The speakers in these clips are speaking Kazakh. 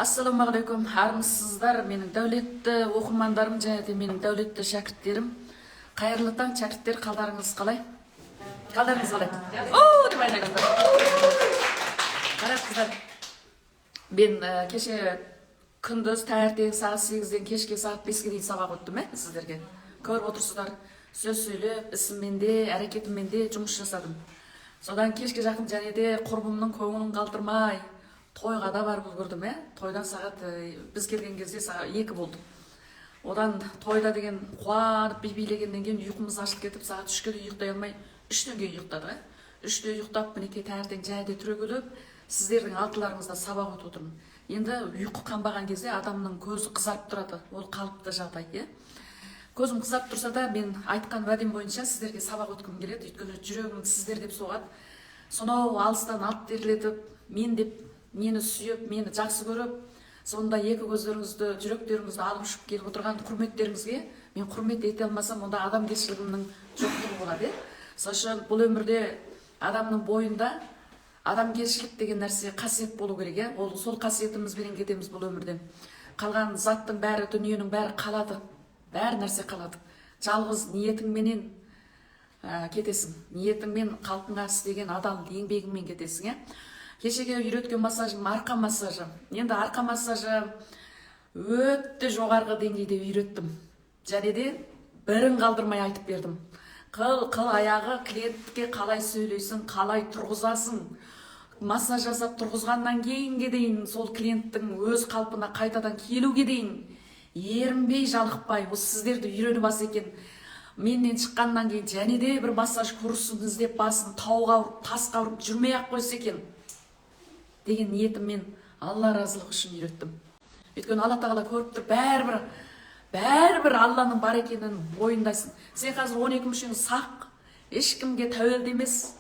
Ассалаумағалейкум, армысыздар, менің дәулетті оқырмандарым және де менің дәулетті шәкірттерім! Қайырлы таң, шәкірттер! Қалдарыңыз қалай? Қалдарыңыз қалай? О деп айтыңыздар. Қара, қыздар, мен кеше күндіз таңертең сағат 8-ден кешке сағат 5-ке дейін сабақ өттім, иә. Сіздерге, көріп отырсыздар, сөз сөйлеп, ісіммен де, әрекетіммен де жұмыс жасадым. Содан кешке жақын және де құрбымның көңілін қалдырмай тойға да барып үлгердім, иә. Тойдан сағат біз келген кезде сағат 2 болды. Одан тойда деген қуанып, би билегеннен кейін ұйқымыз ашылып кетіп, сағат 3-ке дейін ұйықтай алмай, 3-тен кейін ұйықтадық, иә. 3-те ұйықтап, мінекей, таңертең және де түрегеліп, сіздердің алдыларыңызда сабақ өтіп отырмын. Енді ұйқы қанбаған кезде адамның көзі қызарып тұрады, ол қалыпты жағдай, иә. Көзім қызарып тұрса да, мен айтқан уәдем бойынша сіздерге сабақ өткім келеді, өйткені жүрегім сіздер деп соғады. Сонау алыстан алып терлетіп, мен деп, мені сүйіп, мені жақсы көріп, сонда екі көздеріңізді, жүректеріңізді алып ұшып келіп отырған құрметтеріңізге мен құрмет ете алмасам, онда адамгершілігімнің жоқтығы болады, иә. Сол үшін бұл өмірде адамның бойында адамгершілік деген нәрсе, қасиет болу керек, иә. Ол сол қасиетімізбенен кетеміз бұл өмірден. Қалған заттың бәрі, дүниенің бәрі қалады, бәр нәрсе қалады. Жалғыз ниетіңменен кетесің, ниетіңмен, халқыңа істеген адал еңбегіңмен кетесің, иә. Кешегі үйреткен массажым — арқа массажы. Енді арқа массажы өте жоғарғы деңгейде үйреттім және де бірін қалдырмай айтып бердім. Қыл қыл аяғы клиентке қалай сөйлейсің, қалай тұрғызасың, массаж жасап тұрғызғаннан кейінге дейін, сол клиенттің өз қалпына қайтадан келуге дейін ерінбей, жалықпай осы сіздерді үйреніп алса екен, менен шыққаннан кейін және де бір массаж курсын іздеп, басын тауға ұрып, тасқа ұрып жүрмей ақ қойса екен деген ниетіммен, Алла разылығы үшін үйреттім. Өйткені Алла Тағала көріп тұр. Бәрібір, бәрібір Алланың бар екенін мойындайсың. Сен қазір 12 мүшең сақ, ешкімге тәуелді емес,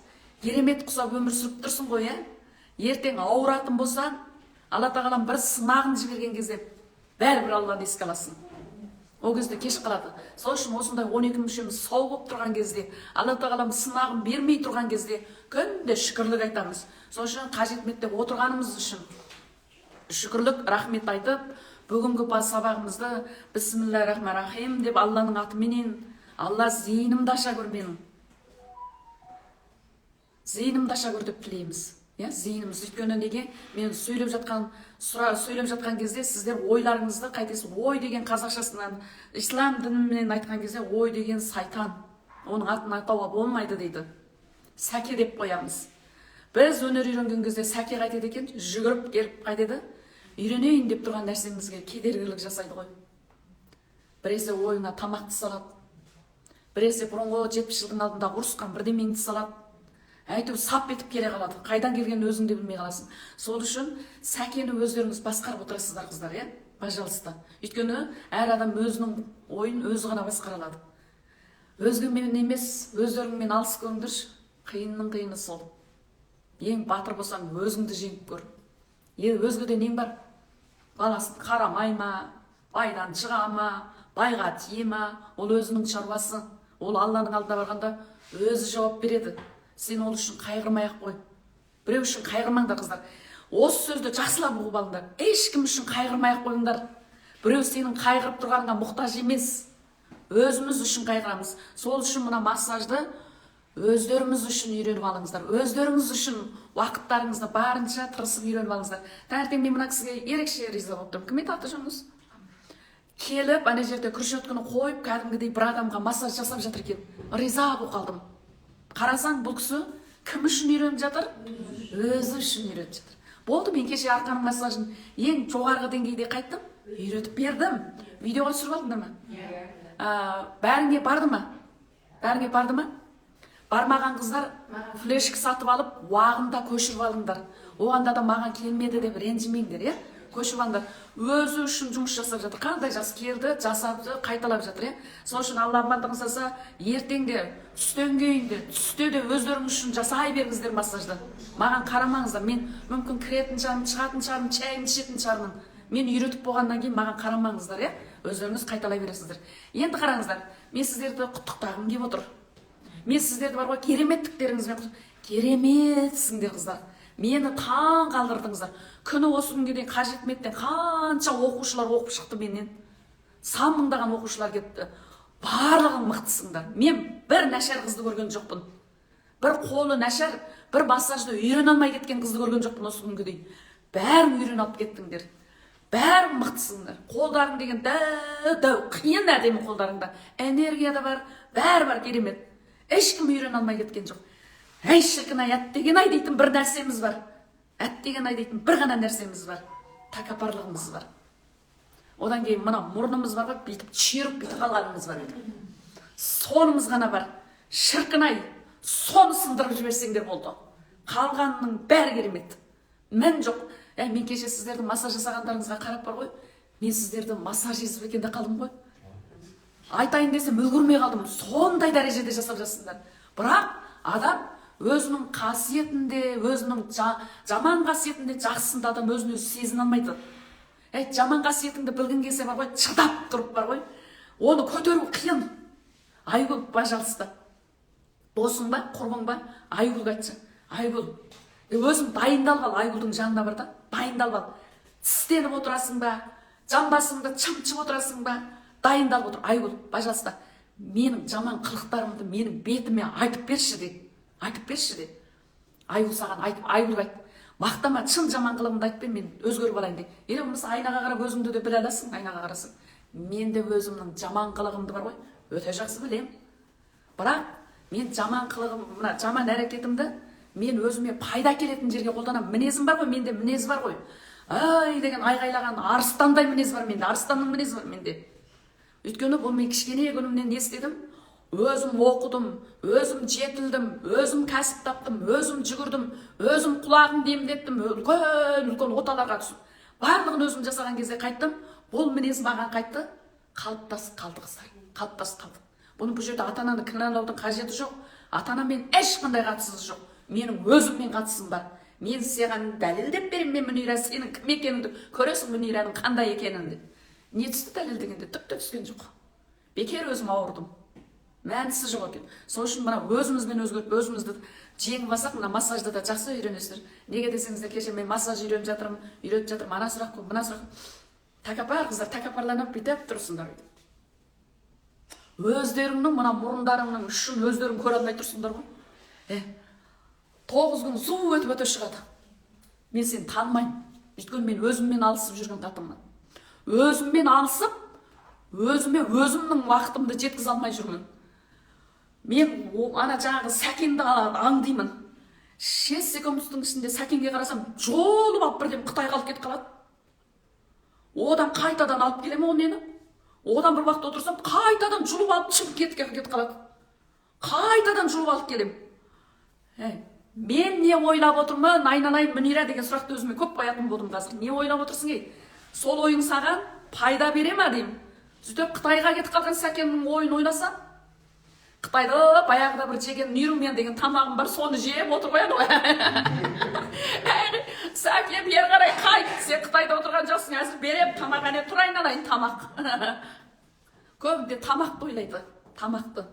керемет құсап өмір сүріп тұрсың ғой, иә. Ертең ауыратын болсаң, Алла Тағаланың бір сынағын жіберген кезде бәрібір Алланы еске аласың. Ол кезде кеш қалады. Сол үшін осындай 12 мүшеміз сау болып тұрған кезде, Алла Тағалам сынағын бермей тұрған кезде күнде шүкірлік айтамыз. Сол үшін қажет деп отырғанымыз үшін шүкірлік, рахмет айтып, бүгінгі бас сабағымызды «Бісміллә рахман рахим» деп, Алланың атыменен. «Алла, зейінімді аша көр, менің зейінімді аша көр» деп тілейміз, иә. Зейініміз, өйткені неге мен сөйлеп жатқан, сұра, сөйлеп жатқан кезде сіздер ойларыңызды қайтесіз? Ой деген қазақшасынан, ислам дінімен айтқан кезде, ой деген сайтан, оның атын атауға болмайды дейді, сәке деп қоямыз. Біз өнер үйренген кезде сәке қайтеді екен? Жүгіріп келіп қайтеді, үйренейін деп тұрған нәрсемізге кедергілік жасайды ғой. Біресе ойыңа тамақты салады, біресе бұрынғы 70 жылдың алдында ұрысқан бірдемеңді салады, әйтеуір сап етіп келе қалады. Қайдан келгенін өзің де білмей қаласың. Сол үшін сәкені өздеріңіз басқарып отырасыздар, қыздар, иә, пожалуйста. Өйткені әр адам өзінің ойын өзі ғана басқара алады, өзгемен емес. Өздеріңмен алыс көріңдерші, қиынның қиыны сол. Ең батыр болсаң, өзіңді жеңіп көр. Өзгеде нең бар? Баласын қарамай ма, байдан шыға ма, байға тие ма, ол өзінің шаруасы. Ол Алланың алдына барғанда өзі жауап береді. Сен ол үшін қайғырмай ақ қой. Біреу үшін қайғырмаңдар, қыздар. Осы сөзді жақсылап ұғып алыңдар: ешкім үшін қайғырмай ақ қойыңдар. Біреу сенің қайғырып тұрғаныңа мұқтаж емес. Өзіміз үшін қайғырамыз. Сол үшін мына массажды өздеріңіз үшін үйреніп алыңыздар, өздеріңіз үшін уақыттарыңызды барынша тырысып үйреніп алыңыздар. Таңертең мен мына кісіге ерекше риза болып тұрмын. Кім еді, аты жөніңіз? Келіп, ана жерде кушетканы қойып, кәдімгідей бір адамға массаж жасап жатыр екен. Риза болып қалдым. Қарасаң, бұл кісі кім үшін үйреніп жатыр? Өзі үшін үйреніп жатыр. Болды, мен кеше арқаның массажын ең жоғарғы деңгейде қайттым, үйретіп бердім. Видеоға түсіріп алдыңдар ма? Иә. Бәріңе барды ма? Бәріңе барды ма? Бармаған қыздар, флешка сатып алып, уағында көшіріп алыңдар. Оғанда да маған келмеді деп ренжімеңдер, иә. Көшіріп алыңдар. Өзі үшін жұмыс жасап жатыр. Қандай жас келді, жасады, қайталап жатыр, иә. Сол үшін Алла амандығын салса, ертең де, түстен кейін де, түсте де өздеріңіз үшін жасай беріңіздер массажды. Маған қарамаңыздар. Мен мүмкін кіретін шығармын, шығатын шығармын, шайымды ішетін шығармын. Мен үйретіп болғаннан кейін маған қарамаңыздар, иә. Өздеріңіз қайталай бересіздер. Енді қараңыздар, мен сіздерді құттықтағым келіп отыр. Мен сіздерді бар ғой, кереметтіктеріңізбен. Кереметсіңдер, қыздар. Мені таң қалдырдыңыздар. Күні осы күнге дейін Қажетметтен қанша оқушылар оқып шықты менен, сан мыңдаған оқушылар кетті. Барлығың мықтысыңдар. Мен бір нашар қызды көрген жоқпын, бір қолы нашар, бір массажды үйрене алмай кеткен қызды көрген жоқпын осы күнге дейін. Бәрің үйрене алып кеттіңдер, бәрің мықтысыңдар. Қолдарың деген дәу дәу, қиын, әдемі, қолдарыңда энергия да бар, бәрі бар, керемет. Ешкім үйрене алмай кеткен жоқ. Әй, шіркін ай, әттеген ай дейтін бір нәрсеміз бар, әттеген ай дейтін бір ғана нәрсеміз бар: тәкаппарлығымыз бар. Одан кейін мына мұрнымыз бар ғой, бүйтіп шүйіріп, бүйтіп қалғанымыз бар, бүйтіп. Сонымыз ғана бар, шіркін ай. Соны сындырып жіберсеңдер болды, қалғанының бәрі керемет, мін жоқ. Әй, мен кеше сіздердің массаж жасағандарыңызға қарап бар ғой, мен сіздерді массаж езіп екен де қалдым ғой. Айтайын десем, үлгермей қалдым, сондай дәрежеде жасап жатсыңдар. Бірақ адам өзінің қасиетінде, өзінің жаман қасиетінде, жақсысында адам өзін өзі сезіне алмайды. Әй, жаман қасиетіңді білгің келсе бар ғой, шыдап тұрып бар ғой, оны көтеру қиын. Айгүл, пожалуйста, досың ба, құрбың ба, Айгүлге айтшы. Айгүл, өзің дайындалып ал, Айгүлдің жанына бар да, дайындалып ал. Тістеніп отырасың ба, жамбасыңды шымшып отырасың ба, дайындалып отыр. «Айгүл, пожалуйста, менің жаман қылықтарымды менің бетіме айтып берші» де, айтып берші де. Айгүл саған айтып, Айгүлге айт, мақтама, шын жаман қылығымды айтып бер, мен өзгеріп алайын де. Или болмаса айнаға қарап өзіңді де біле аласың. Айнаға қарасаң, мен де өзімнің жаман қылығымды бар ғой, өте жақсы білемін. Бірақ мен жаман қылығым, мына жаман әрекетімді мен өзіме пайда әкелетін жерге қолданамын. Мінезім бар ғой, менде мінез бар ғой, ай деген айғайлаған арыстандай мінез бар менде, арыстанның мінезі бар менде. Өйткені бұл мен кішкене күнімнен не істедім? Өзім оқыдым, өзім жетілдім, өзім кәсіп таптым, өзім жүгірдім, өзім құлағымды емдеттім, үлкен үлкен оталарға түсіп, барлығын өзім жасаған кезде қайттым. Бұл мінез маған қайтты, қалыптасып қалды, қыздар, қалыптасып қалды. Бұны, бұл жерде ата ананы кінәлаудың қажеті жоқ. Ата анамен ешқандай қатысы жоқ, менің өзіммен қатысым бар. Мен саған дәлелдеп беремін, мен, Мүнира, сенің кім екеніңді көресің, Мүнираның қандай екенін деп. Не түсті дәлелдегенде? Түк те түскен жоқ, бекер өзім ауырдым, мәнісі жоқ екен. Сол үшін мына өзімізбен өзгертіп, өзімізді жеңіп алсақ, мына массажды да жақсы үйренесіздер. Неге десеңіздер, кеше мен массаж үйреніп жатырмын, үйретіп жатырмын, ана сұрақ қой, мына сұрақ. Тәкаппар қыздар тәкаппарланып, бүйтіп тұрсыңдар, бүйтіп өздеріңнің мына мұрындарыңның ұшын өздерің көре алмай тұрсыңдар ғой. 9 күн су өтіп өте шығады. Мен сені танымаймын, өйткені мен өзіммен алысып жүрген қатынмын. Өзіммен алысып, өзіме өзімнің уақытымды жеткізе алмай жүрмін. Мен ана жаңағы Сәкенді аңдимын. 6 секундтың ішінде Сәкенге қарасам, жолып алып, бірден Қытайға алып кетіп қалады. Одан қайтадан алып келемін ол нені. Одан бір уақыт отырсам, қайтадан жұлып алып, Шымкентке кетіп қалады, қайтадан жұлып алып келемін. Әй, мен не ойлап отырмын, айналайын Мүнира, деген сұрақты өзіме көп қоятын болдым қазір. Не ойлап отырсың, ей? Сол ойың саған пайда бере ма деймін. Сөйтіп Қытайға кетіп қалған Сәкеннің ойын ойласам, Қытайда баяғыда бір жеген нирумян деген тамағым бар, соны жеп отыр ғой анау. Әй, Сәкен, бері қарай қайт, сен Қытайда отырған жоқсың, әзір беремін тамақ, әне тұр, айналайын, тамақ. Көбінде тамақты ойлайды, тамақты.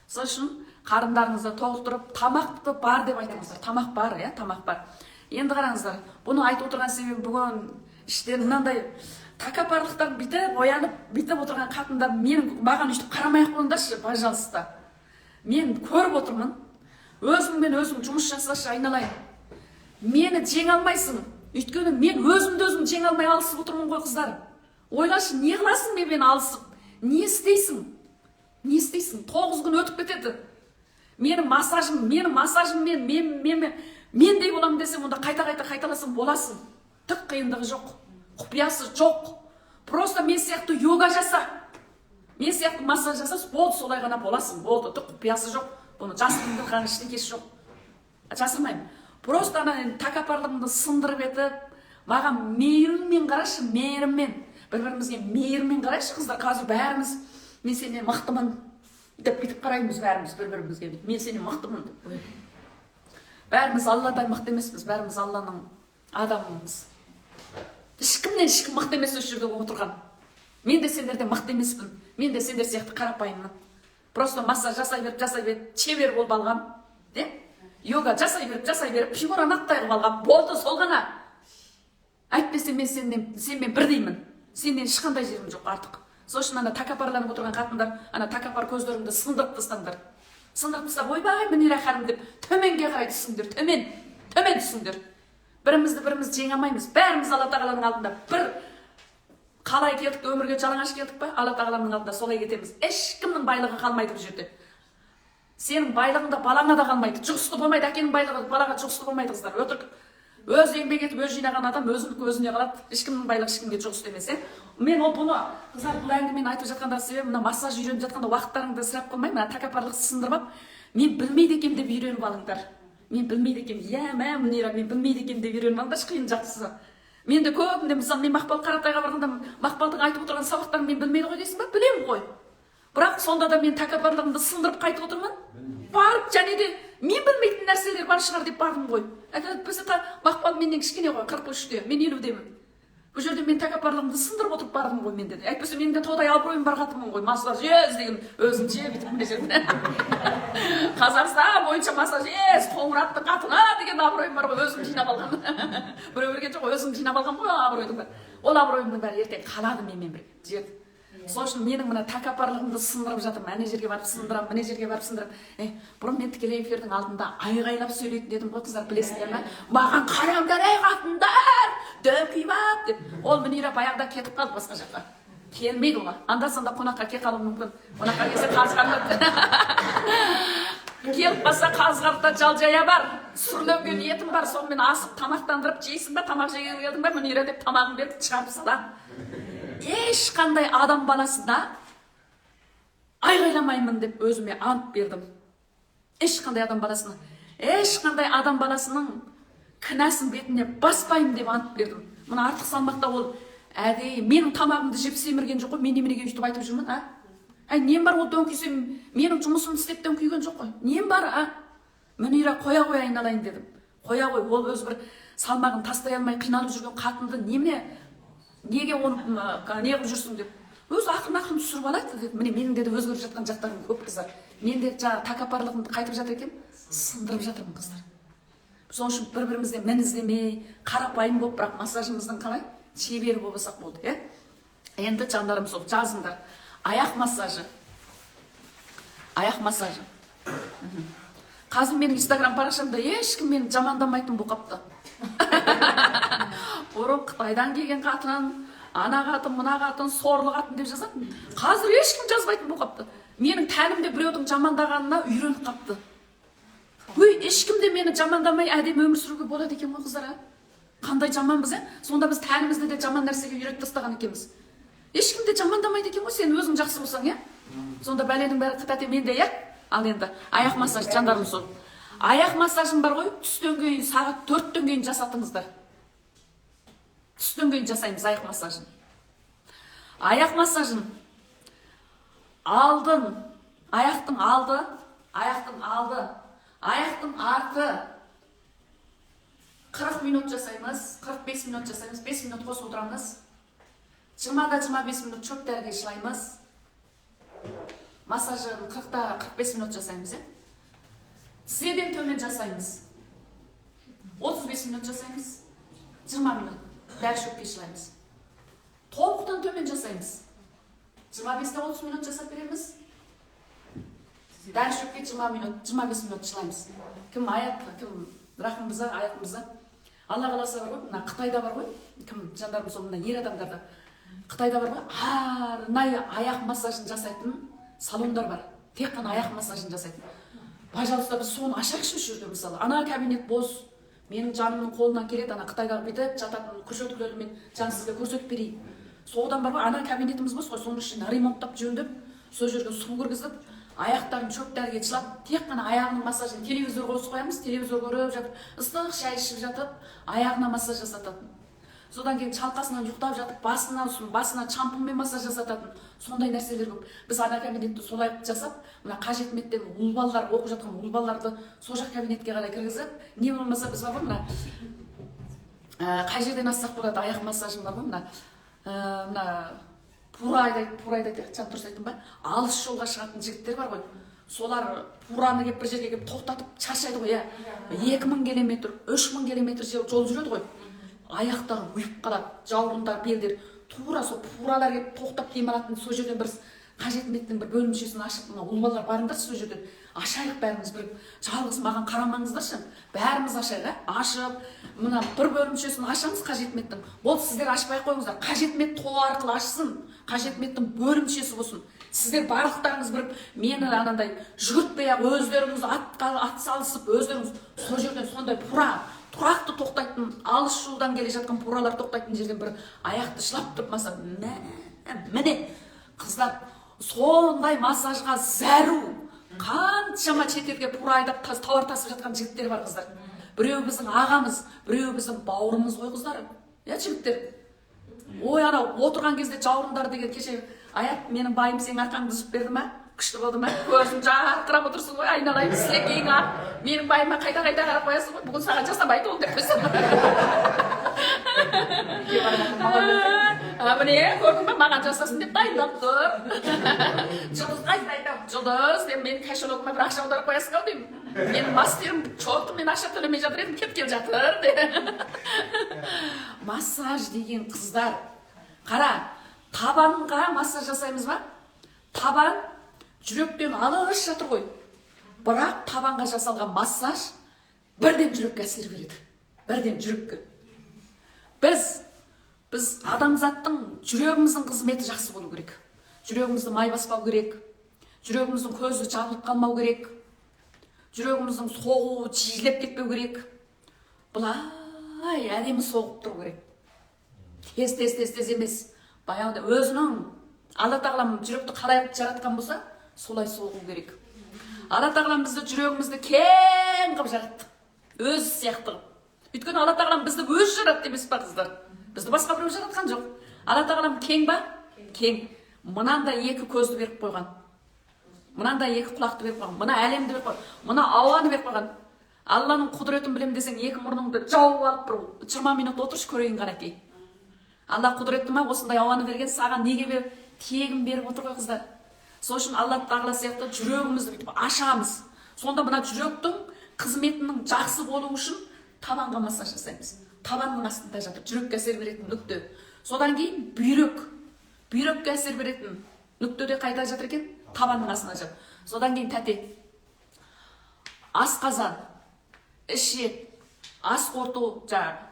Сол үшін қарындарыңызды толтырып, тамақты бар деп айтыңыздар. Тамақ бар, иә, тамақ бар. Енді қараңыздар, бұны айтып отырған себебім, бүгін іштен мынандай тәкаппарлықтан бүйтіп оянып, бүйтіп отырған қатындар менің маған өйтіп қарамай ақ қойыңдаршы, пожалуйста. Мен көріп отырмын. Өзіңмен өзің жұмыс жасашы, айналайын. Мені жеңе алмайсың, өйткені мен өзімді өзім жеңе алмай алысып отырмын ғой. Қыздар, ойлашы, не қыласың менімен алысып, не істейсің, не істейсің? 9 күн өтіп кетеді. Менің массажым, менің массажыммен мен мендей боламын десем, онда қайта қайта қайталасаң, боласың. Түк қиындығы жоқ, құпиясы жоқ. Просто мен сияқты йога жаса, мен сияқты массаж жаса, болды, солай ғана боласың, болды. Түк құпиясы жоқ, бұны жасырындырған ештеңкесі жоқ, жасырмаймын. Просто ана енді тәкаппарлығыңды сындырып етіп, маған мейіріммен қарашы, мейіріммен. Бір бірімізге мейіріммен қарайықшы, қыздар. Қазір бәріміз «мен сенен мықтымын» деп бүйтіп қараймыз, бәріміз бір бірімізге бүйтіп, «мен сенен мықтымын» деп. Ой. Бәріміз Алладан мықты емеспіз, бәріміз Алланың адамымыз. Ешкімнен ешкім мықты емес осы жерде отырған. Мен де сендерден мықты емеспін, мен де сендер сияқты қарапайыммын. Просто массаж жасай беріп, жасай беріп, шебер болып алғам, иә. Йога жасай беріп, жасай беріп, фигураны аттай қылып алған болды, сол ғана. Әйтпесе мен сенімен бірдеймін, сенен ешқандай жерім жоқ артық. Сол үшін ана тәкаппарланып отырған қатындар, ана тәкаппар көздеріңді сындырып тастаңдар. Сындырып тастап, ойбай, Мүнира ханым деп төменге қарай түсіңдер, төмен, төмен түсіңдер. Бірімізді біріміз жеңе алмаймыз. Бәріміз Алла тағаланың алдында бір қалай келдік, өмірге жалаңаш келдік па, Алла тағаланың алдында солай кетеміз. Ешкімнің байлығы қалмайды бұл жерде. Сенің байлығың да балаңа да қалмайды, жұғысты болмайды. Әкенің байлығы балаға жұғысты болмайды, қыздар, өтірік. Өз еңбек етіп, өз жинаған адам өзінікі өзіне қалады. Ешкімнің байлығы ешкімге жұғысты емес, иә. Мен ол бұны, қыздар, бұл әңгімені айтып жатқандағы себебім, мына массаж үйреніп жатқанда уақыттарыңды ысырап қылмай, мына тәкаппарлықты сындырып алып, мен білмейді екенмін деп үйреніп алыңдар. Мен білмейді екенмін, иә, мә, Мүнира, мен білмейді екенмін деп үйреніп алыңдаршы. Қиын жақсысы. Мен де көбінде, мысалы, мен Мақпал Қаратайға барғанда, Мақпалдың айтып отырған сабақтарын мен білмейді ғой дейсің ба? Білемін ғой, бірақ сонда да мен тәкаппарлығымды сындырып қайтып отырмын барып. Және де мен білмейтін нәрселер бар шығар деп бардым ғой. Әйтпесе Мақпал менен кішкене ғой, 43-те, мен 50-демін. Бұл жерде мен тәкаппарлығымды сындырып отырып бардым ғой менде де. Әйтпесе менің де тодай абыройым бар қатынмын ғой, массажист деген өзімше бүйтіп мына жерде Қазақстан бойынша массажист Қоңыраттың қатыны деген абыройым бар ғой, өзім жинап алған. Біреу берген жоқ, өзім жинап алған ғой абыройдың бәрі. Ол абыройымның бәрі ертең қалады менімен бірге жерде. Сол үшін менің мына тәкаппарлығымды сындырып жатырмын. Ана жерге барып сындырамын, мына жерге барып сындырамын. Е, бұрын мен тікелей эфирдің алдында айғайлап сөйлейтін едім ғой, қыздар, білесіңдер ме? Маған қараңдар, ей, қатындар, дөңкиіп алып деп. Ол Мүнира баяғыда кетіп қалды басқа жаққа, келмейді ол. Анда санда қонаққа келіп қалуы мүмкін. Қонаққа келсе, қазғанды келіп қалса, Қазғарта жал жая бар, сүрленген етім бар, сонымен асып тамақтандырып, жейсің ба, тамақ жегелі келдің ба, Мүнира деп, тамағын беріп шығарып саламын. Ешқандай адам баласына айғайламаймын деп өзіме ант бердім. Ешқандай адам баласына, ешқандай адам баласының кінәсін бетіне баспаймын деп ант бердім. Мына артық салмақта ол әдейі менің тамағымды жеп семірген жоқ қой. Мен неменеге өйтіп айтып жүрмін, а? Әй, нем бар, ол дөңкисе, менің жұмысымды істеп дөңкиген жоқ қой, нем бар, а? Мүнира, қоя қой, айналайын дедім, қоя қой. Ол өзі бір салмағын тастай алмай қиналып жүрген қатынды немене, неге оны не қылып жүрсің деп, өзі ақырын ақырын түсіріп алады деді. Міне, менің де өзгеріп жатқан жақтарым көп, қыздар. Мен де жаңағы тәкаппарлығымды қайтып жатыр екенмін, сындырып жатырмын, қыздар. Сол үшін бір бірімізден мін іздемей, қарапайым болып, бірақ массажымыздың қалай шебері болсақ болды, иә. Енді, жандарым, сол жазыңдар: аяқ массажы, аяқ массажы. Қазір менің Инстаграм парақшамда ешкім мені жамандамайтын болып қалыпты. Бұрын қытайдан келген қатын, ана қатын, мына қатын, сорлы қатын деп жазатын. Қазір ешкім жазбайтын болып қалыпты. Менің тәнімде біреудің жамандағанына үйреніп қалыпты. Өй, ешкім де мені жамандамай, әдемі өмір сүруге болады екен ғой, қыздар, а? Қандай жаманбыз, ә? Сонда біз тәнімізді де жаман нәрсеге үйретіп тастаған екенбіз. Ешкім де жамандамайды екен ғой, сен өзің жақсы болсаң, иә. Сонда бәленің бәрі тәте менде, иә. Ал енді аяқ массаж, жандарым, сол аяқ массажым бар ғой, түстен кейін, сағат 4-тен кейін жасатыңыздар. Түстен кейін жасаймыз аяқ массажын. Аяқ массажын алдын, аяқтың алды, аяқтың алды, аяқтың арты 40 минут жасаймыз, 45 минут жасаймыз, 5 минут қосып отырамыз. 20-да 25 минут шөп дәріге шылаймыз. Массажын 40-та 45 минут жасаймыз, иә. Тізеден төмен жасаймыз, 35 минут жасаймыз, 20 минут дәрі шөпке шылаймыз. Тобықтан төмен жасаймыз, 25-те 30 минут жасап береміз, дәрі шөпке 20 минут, 25 минут шылаймыз. Кім, Аят, кім, Рахым мырза, Аят мырза, Алла қаласа, бар ғой, мына Қытайда бар ғой, кім, жандарым, сол мына ер адамдарда Қытайда бар ғой, арнайы аяқ массажын жасайтын салондар бар, тек қана аяқ массажын жасайтын. Пожалуйста, біз соны ашайықшы осы жерде. Мысалы, ана кабинет бос, менің жанымның қолынан келеді. Ана қытайдағы бүйтіп жататын кушеткалерді мен жаңа сізге көрсетіп берейін. Содан бар ғой, ана кабинетіміз бос қой, соның ішін ремонттап, жөндеп, сол жерге су кіргізіп, аяқтарын шөп дәріге шылап, тек қана аяғының массажын, телевизор қосып қоямыз, телевизор көріп жатып, ыстық шай ішіп жатып, аяғына массаж жасататын. Содан кейін шалқасынан ұйықтап жатып, басына, басына шампуньмен массаж жасататын. Сондай нәрселер көп. Біз ана кабинетті солай жасап, мына Қажетметтен ұл балалар, оқып жатқан ұл балаларды сол жақ кабинетке қарай кіргізіп, не болмаса біз бар ғой, мына қай жерден ассақ болады аяқ массажын, бар ғой, мына мына Пурайды, Пурайды айтайық, жаңа дұрыс айттым ба? Алыс жолға шығатын жігіттер бар ғой. Солар пураны келіп, бір жерге келіп тоқтатып шаршайды ғой, иә. 2000 километр, 3000 километр жол жүреді ғой. Аяқтары ұйып қалады, жауырындар, белдер. Тура сол пуралар келіп тоқтап демалатын сол жерден бір қажетметтің бір бөлімшесін ашып, мына ұл балалар барыңдаршы, сол жерден ашайық бәріміз бір. Жалғыз маған қарамаңыздаршы, бәріміз ашайық, ә? Ашып, мына бір бөлімшесін ашамыз қажетметтің. Болды, сіздер ашпай ақ қойыңыздар, қажетмет ТОО арқылы ашсын, қажетметтің бөлімшесі болсын. Сіздер барлықтарыңыз бір мені анандай жүгіртпей ақ өздеріңіз атқа ат салысып, өздеріңіз сол жерден сондай пура тұрақты тоқтайтын, алыс жолдан келе жатқан пуралар тоқтайтын жерден бір аяқты жылап тұрып массаж. Мә, міне, қыздар, сондай массажға зәру. Қаншама шетелге пура айдап, тауар тасып жатқан жігіттер бар, қыздар. Біреуі біздің ағамыз, біреуі біздің бауырымыз ғой, қыздар, иә, жігіттер. Ой, анау отырған кезде жауырындар деген. Кеше Аят, менің байым, сенің арқаңды үзіп берді ма? Күшті болды ма? Көзің жарқырап отырсың ғой, айналайын, сілекейің ақ. Менің байыма қайта қайта қарап қоясың ғой. Бүгін саған жасамайды ол деп қойсам. А, міне, көрдің ба, маған жасасын деп дайындап тұр. Жұлдызға айтамын: «Жұлдыз, – деп, – менің кошелегіме бір ақша аударып қоясың ау деймін. Менің мастерім че-то, мен ақша төлемей жатыр едім, кеткелі жатыр», – де. Массаж деген, қыздар, қара, табанға массаж жасаймыз ба? Табан жүректен алыс жатыр ғой, бірақ табанға жасалған массаж бірден жүрекке әсер береді, бірден жүрекке. Біз адамзаттың жүрегіміздің қызметі жақсы болу керек. Жүрегімізді май баспау керек, жүрегіміздің көзі жабылып қалмау керек, жүрегіміздің соғуы жиілеп кетпеу керек, былай әдемі соғып тұру керек, тез, тез, тез, тез емес, баяғыда өзінің Алла Тағалам жүректі қалай қылып жаратқан болса, солай соғу керек. Алла Тағалам бізді, жүрегімізді кең қылып жаратты, өзі сияқты қылып. Өйткені Алла Тағалам бізді өзі жаратты емес па, қыздар? Бізді басқа біреу жаратқан жоқ. Алла Тағалам кең ба? Кең. Мынандай екі көзді беріп қойған, мынандай екі құлақты беріп қойған, мына әлемді беріп қойған, мына ауаны беріп қойған. Алланың құдіретін білемін десең, екі мұрныңды жауып алып, бір 20 минут отыршы, көрейін, қанекей. Алла құдіретті ма? Осындай ауаны берген саған неге бер, тегін беріп отыр ғой, қыздар. Сол үшін Алла Тағала сияқты жүрегімізді бүйтіп ашамыз. Сонда мына жүректің қызметінің жақсы болуы үшін табанға массаж жасаймыз. Табанның астында жатыр жүрекке әсер беретін нүкте. Содан кейін бүйрек, бүйрекке әсер беретін нүкте де қайда жатыр екен? Табанның астында жатыр. Содан кейін, тәте, асқазан, ішек, ас қорыту, жаңағы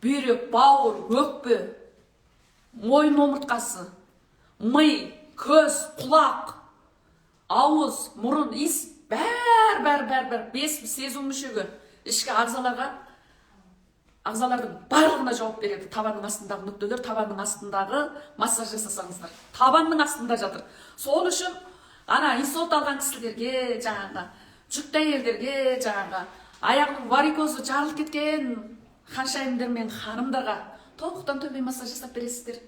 бүйрек, бауыр, өкпе, мойын омыртқасы, ми, көз, құлақ, ауыз, мұрын, иіс, бәрі, бәрі, бәрі, бәрі, бес сезу мүшегі, ішкі ағзаларға, ағзалардың барлығына жауап береді табанның астындағы нүктелер. Табанның астындағы массаж жасасаңыздар, табанның астында жатыр. Сол үшін ана инсульт алған кісілерге, жаңағы жүкті әйелдерге, жаңағы аяғының варикозы жарылып кеткен ханшайымдар мен ханымдарға тобықтан төмен массаж жасап бересіздер.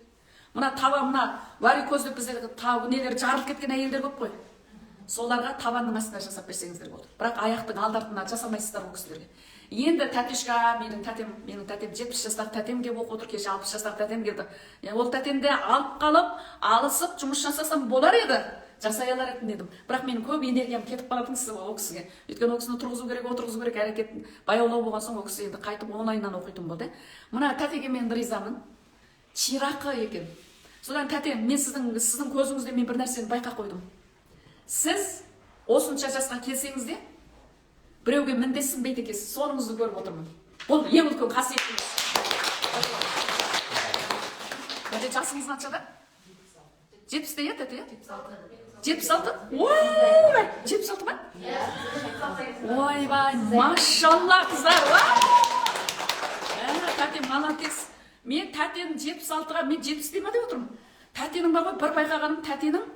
Мына табан, мына варикоз деп бізде нелер жарылып кеткен әйелдер көп қой, соларға табанның астына жасап берсеңіздер болады, бірақ аяқтың алды артына жасамайсыздар ол кісілерге. Енді тәтешка, менің тәтем, менің тәтем, 70 жастағы тәтем келіп оқып отыр. Кеше 60 жастағы тәтем келді. Ол тәтемді алып қалып, алысып жұмыс жасасам болар еді, жасай алар едім, бірақ менің көп энергиям кетіп қалатын кісі ол кісіге. Өйткені ол кісіні тұрғызу керек, отырғызу керек, әрекет баяулау болған соң, ол кісі енді қайтып оңайынан оқитын болды. Мына тәтеге мен ризамын, ширақы екен. Содан, тәте, мен сіздің көзіңізде мен бір нәрсені байқап қойдым. Сіз осынша жасқа келсеңіз де, біреуге міндетсінбейді екенсіз. Соныңызды көріп отырмын. Бұл ең үлкен қасиетіңіз. Тәте, жасыңыз қаншада? 70-те, иә, тәте, иә? 76. Ойбай, 76 ма? Ойбай, машалла, қыздар! Ә, тәте молодец. Мен тәтенің 76-ға, мен 70-те ма деп отырмын. Тәтенің бар ғой, бір байқағаным, тәтенің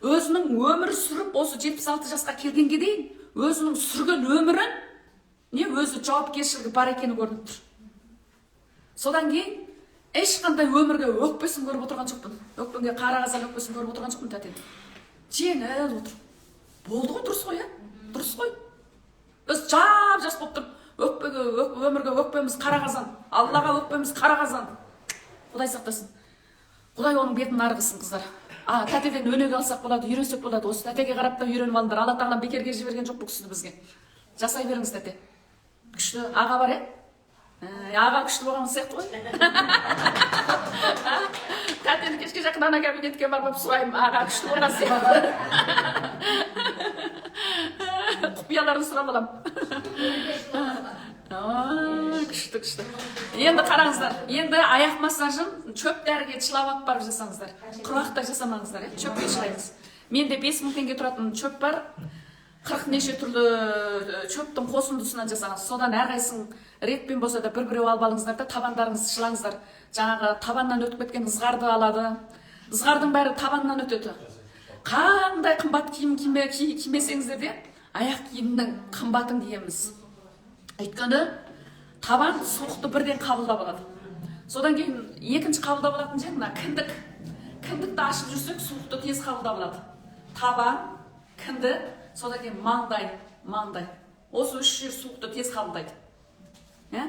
өзінің өмір сүріп, осы 76 жасқа келгенге дейін өзінің сүрген өмірін не өзі жауапкершілігі бар екені көрініп тұр. Содан кейін ешқандай өмірге өкпесін көріп отырған жоқпын, өкпеңге қара қазан өкпесін көріп отырған жоқпын. Тәтенің жеңіл отыр, болды ғой, дұрыс қой, иә, дұрыс қой. Біз жап жас болып тұрып, өкпеге, өмірге өкпеміз қара қазан, Аллаға өкпеміз қара қазан. Құдай сақтасын, Құдай оның бетін ары қылсын, қыздар. А, тәтеден өнеге алсақ болады, үйренсек болады. Осы тәтеге қарап та үйреніп алыңдар. Алла тағала бекерге жіберген жоқ бұл кісіні бізге. Жасай беріңіз, тәте. Күшті аға бар, иә? Аға күшті болған сияқты ғой. Тәтені кешке жақын ана кабинетке барып сұраймын, аға күшті болған сияқты. Құпияларын сұрап аламын. Күшті, күшті. Енді қараңыздар, енді аяқ массажын шөп дәріге шылап алып барып жасаңыздар. Құрғақта жасамаңыздар, иә? Шөпке шылаймыз. Менде 5000 теңге тұратын шөп бар. 40 неше түрлі шөптің қосындысынан жасаған. Содан әрқайсысын ретпен болса да бір біреу алып алыңыздар да, табандарыңызды шылаңыздар. Жаңағы табаннан өтіп кеткен ызғарды алады. Ызғардың бәрі табаннан өтеді. Қандай қымбат киім кимесеңіздер де, аяқ киімнің қымбатын киеміз. Өйткені табан суықты бірден қабылдап алады. Содан кейін екінші қабылдап алатын жер мына кіндік. Кіндікті ашып жүрсек, суықты тез қабылдап алады. Табан, кіндік, содан кейін маңдай, маңдай. Осы үш жер суықты тез қабылдайды. Иә?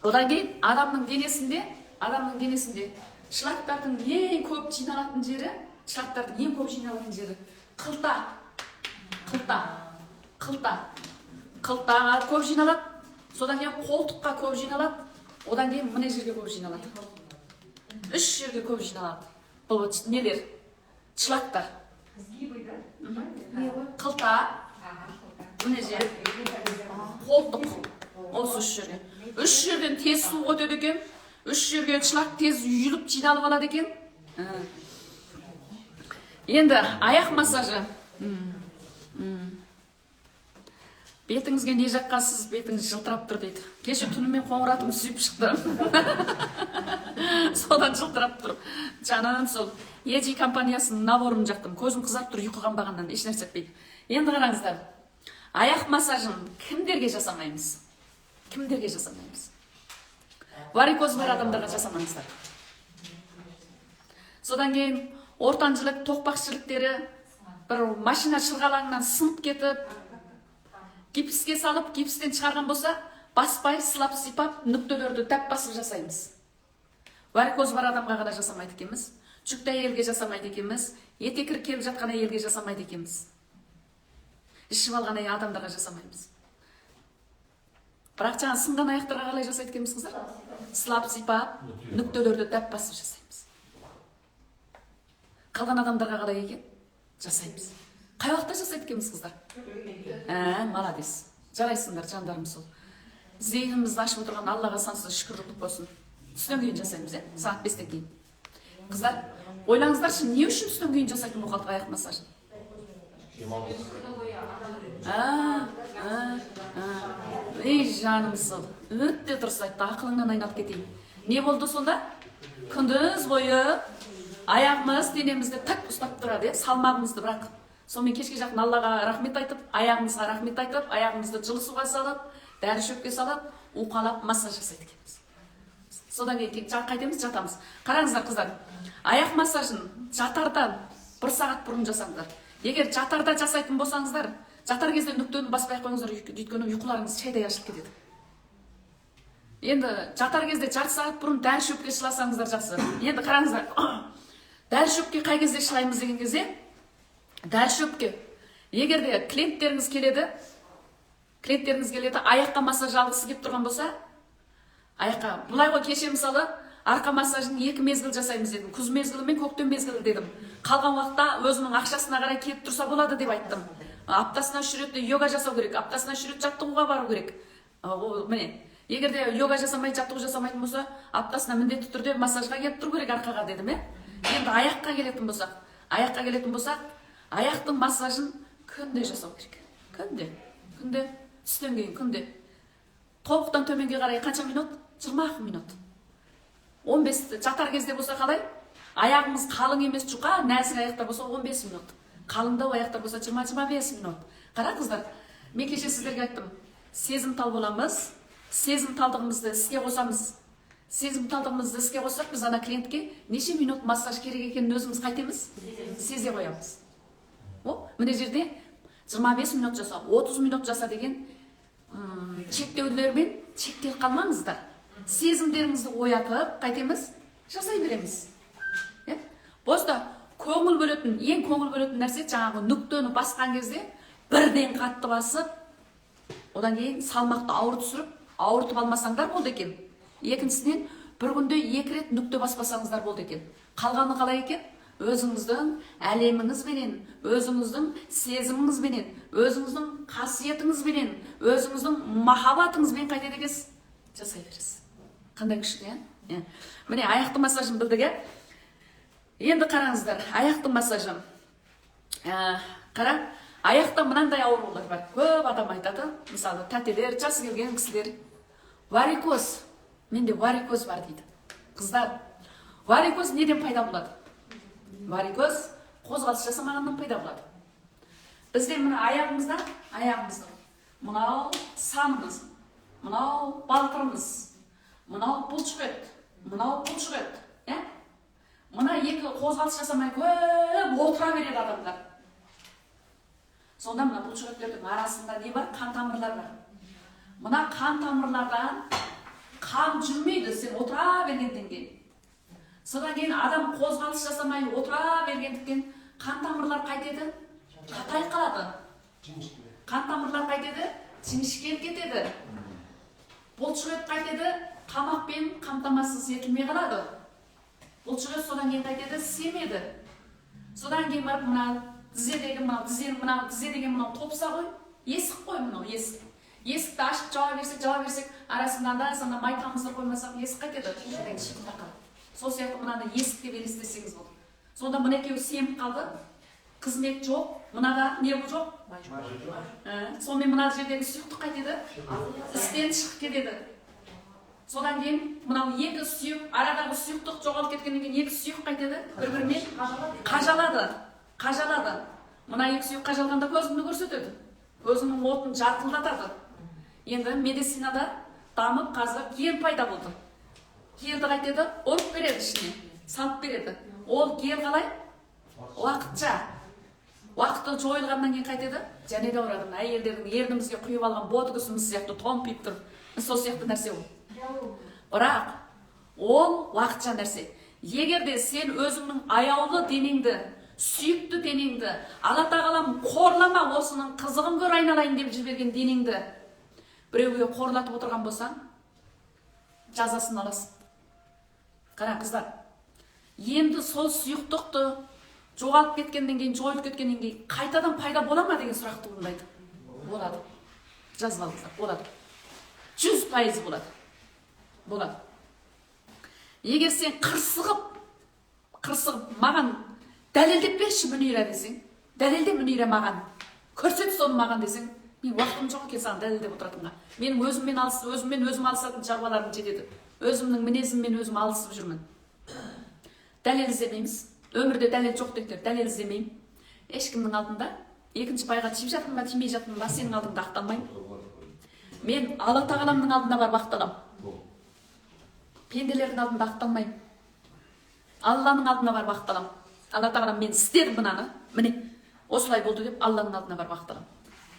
Одан кейін адамның денесінде шлактардың ең көп жиналатын жері, шлактардың ең көп жиналатын жері қылта. Қылта. Қылта. Қылтаға көп жиналады. Содан кейін қолтыққа көп жиналады. Одан кейін мына жерге көп жиналады. Үш жерге көп жиналады. Бұл нелер? Шлактар. Сгибы, да? Қылта, мына жер, қолтық. Осы үш жерге. Үш жерден тез суық өтеді екен. Үш жерге шлак тез үйіліп жиналып алады екен. Енді аяқ массажы. Бетіңізге не жаққансыз, бетіңіз жылтырап тұр дейді. Кеше түнімен қоңыратым сүйіп шықты. Содан жылтырап тұр. Жаным сол. Еджи компаниясының наборын жақтым. Көзім қызарып тұр, ұйқы қанбағаннан еш нәрсе етпейді. Енді қараңыздар. Аяқ массажын кімдерге жасамаймыз? Кімдерге жасамаймыз? Варикоз бар адамдарға жасамаңыздар. Содан кейін ортанжылық, тоқпақ жіліктері бір машина шырғалаңынан сынып кетіп, гипске салып, гипстен шығарған болса, баспай, сылап сипап, нүктелерді тәп басып жасаймыз. Варикоз бар адамға ғана жасамайды екенбіз. Жүкті әйелге жасамайды екенбіз. Етеккір келіп жатқан әйелге жасамайды екенбіз. Ішіп алған адамдарға жасамаймыз. Бірақ жаңа сынған аяқтарға қалай жасайды екенбіз, қыздар? Сылап сипап, нүктелерді тәп басып жасаймыз. Қалған адамдарға қалай екен? Жасаймыз. Қай уақытта жасайды екенбіз, қыздар? Ә, молодец. Жарайсыңдар, жандарым сол. Зейінімізді ашып отырған Аллаға сансыз шүкірлік болсын. Түстен кейін жасаймыз, иә? Сағат 5-тен кейін. Қыздар, ойлаңыздаршы, не үшін түстен кейін жасайтын болып қалдық аяқ массажын? А, а, а. Ей, жаным сол. Өте дұрыс айтты, ақылыңнан айналып кетейін. Не болды сонда? Күндіз бойы аяғымыз денемізді тік ұстап тұрады, иә, салмағымызды бірақ. Сонымен кешке жақын Аллаға рахмет айтып, аяғымызға рахмет айтып, аяғымызды жылы суға салып, дәрі шөпке салып, уқалап массаж жасайды екенбіз. Содан кейін қайтеміз, жатамыз. Қараңыздар, қыздар, аяқ массажын жатардан бір сағат бұрын жасаңдар. Егер жатарда жасайтын болсаңыздар, жатар кезде нүктені баспай ақ қойыңыздар, өйткені ұйқыларыңыз шайдай ашылып кетеді. Енді жатар кезде жарты сағат бұрын дәрі шөпке шыласаңыздар жақсы. Енді қараңыздар, дәрі шөпке қай кезде шылаймыз деген кезде, дәрі шөпке егер де клиенттеріңіз келеді, клиенттеріңіз келеді, аяққа массаж алғысы келіп тұрған болса, аяққа былай ғой. Кеше, мысалы, арқа массажын екі мезгіл жасаймыз дедім, күз мезгілі мен көктем мезгілі дедім. Қалған уақытта өзінің ақшасына қарай келіп тұрса болады деп айттым. Аптасына 3 рет йога жасау керек, аптасына 3 рет жаттығуға бару керек. Міне, егер де йога жасамай, жаттығу жасамайтын болса, аптасына міндетті түрде массажға келіп тұру керек арқаға дедім, иә. Енді аяққа келетін болсақ, аяққа келетін болсақ, аяқтың массажын күнде жасау керек. Күнде, күнде, түстен кейін күнде. Тобықтан төменге қарай қанша минут? 20 минут. 15. Жатар кезде болса қалай? Аяғымыз қалың емес, жұқа, нәзік аяқтар болса, 15 минут. Қалыңдау аяқтар болса, 20-25 минут. Қара, қыздар, мен кеше сіздерге айттым. Сезімтал боламыз, сезімталдығымызды іске қосамыз. Сезімталдығымызды іске қоссақ, біз ана клиентке неше минут массаж керек екенін өзіміз қайтеміз? Сезе қоямыз. О, мына жерде 25 минут жаса, 30 минут жаса деген шектеулермен шектеліп қалмаңыздар. Сезімдеріңізді оятып, қайтеміз? Жасай береміз. Иә? Просто Көңіл бөлетін, ең көңіл бөлетін нәрсе жаңағы нүктені басқан кезде бірден қатты басып, одан кейін салмақты ауыр түсіріп, ауыртып алмасаңдар болды екен. Екіншісінен, бір күнде 2 рет нүкте баспасаңыздар болды екен. Қалғаны қалай екен? Өзіңіздің әлеміңізбенен, өзіңіздің сезіміңізбенен, өзіңіздің қасиетіңізбенен, өзіңіздің махаббатыңызбен қайтеді екенсіз, жасай бересіз. Қандай күшті, иә? Міне, аяқты массажын білдік, иә? Енді қараңыздар, аяқты массажы. Қара, аяқта мынандай аурулар бар. Көп адам айтады, мысалы, тәтелер, жасы келген кісілер, варикоз, менде варикоз бар дейді. Қыздар, варикоз неден пайда болады? Варикоз қозғалыс жасамағаннан пайда болады. Бізде мына аяғымызда, аяғымыздың мынау санымыз, мынау балтырымыз, мынау бұлшық ет, мынау бұлшық ет, иә? Мына екі қозғалыс жасамай көп отыра береді адамдар. Сонда мына бұлшық еттердің арасында не бар? Қан тамырлар бар. Мына қан тамырлардан қан жүрмейді, сен отыра бергеннен кейін. Содан кейін адам қозғалыс жасамай отыра бергендіктен қан тамырлар қайтеді? Қатайып қалады. Қан тамырлар қайтеді? Жіңішкеріп кетеді. Бұлшық ет қайтеді? Тамақпен қамтамасыз етілмей қалады. Бұлшық ет содан кейін қайтеді? Семеді. Содан кейін барып мына тізе деген мынау тізенің мынау тізе деген мынау топса ғой, есік қой мынау есік. Есікті ашып жауа берсек, жауа берсек, арасында анда-санда май тамыздырып қоймасақ, есік қайтеді? Шиқылдап қалады. Сол сияқты мынаны есік деп елестетсеңіз болды. Сонда мына екеуі семіп қалды, қызмет жоқ, мынада не жоқ? Сонымен мына жердегі сұйықтық қайтеді? Істен шығып кетеді. Содан кейін мынау екі сүйек, арадағы сұйықтық жоғалып кеткеннен кейін екі сүйек қайтеді? Бір-бірімен қажалады. Қажалады. Мына екі сүйек қажалғанда көзіңді көрсетеді. Көзіңнің отын жарқылдатады. Енді медицинада дамып қазір гель пайда болды. Гелді қайтеді? Ұрып береді ішіне, салып береді. Ол гель қалай? Уақытша. Уақыты жойылғаннан кейін қайтеді? Және де ауырады. Әйелдердің ернімізге құйып алған ботоксымыз сияқты томпиып тұр. Сол сияқты нәрсе ол. Бірақ ол уақытша нәрсе. Егер де сен өзіңнің аяулы денеңді, сүйікті денеңді, Алла тағалам қорлама, осының қызығын көр айналайын деп жіберген денеңді біреуге қорлатып отырған болсаң, жазасын аласың. Қара қыздар, енді сол сұйықтықты жоғалып кеткеннен кейін, жойылып кеткеннен кейін қайтадан пайда бола ма деген сұрақ туындайды. Болады. Жазып алыңыздар, болады. 100% болады. Болады. Егер сен қырсығып маған дәлелдеп берші Мүнира десең, дәлелде Мүнира маған, көрсет соны маған десең, мен уақытым жоқ екен саған дәлелдеп отыратынға. Менің өзіммен өзіммен өзім алысатын шаруаларым жетеді. Өзімнің мінезіммен өзім алысып жүрмін. Дәлел іздемейміз. Өмірде дәлел жоқ деңдер, дәлел іздемеймін. Ешкімнің алдында екінші байға тиіп жатырмын ба, тимей жатырмын ба, сенің алдыңда ақталмаймын. Мен Алла тағаламның алдында барып ақталамын. Пенделердің алдында ақталмаймын. Алланың алдына барып ақталамын. Алла тағалам, мен істедім мынаны, міне осылай болды деп Алланың алдына барып ақталамын.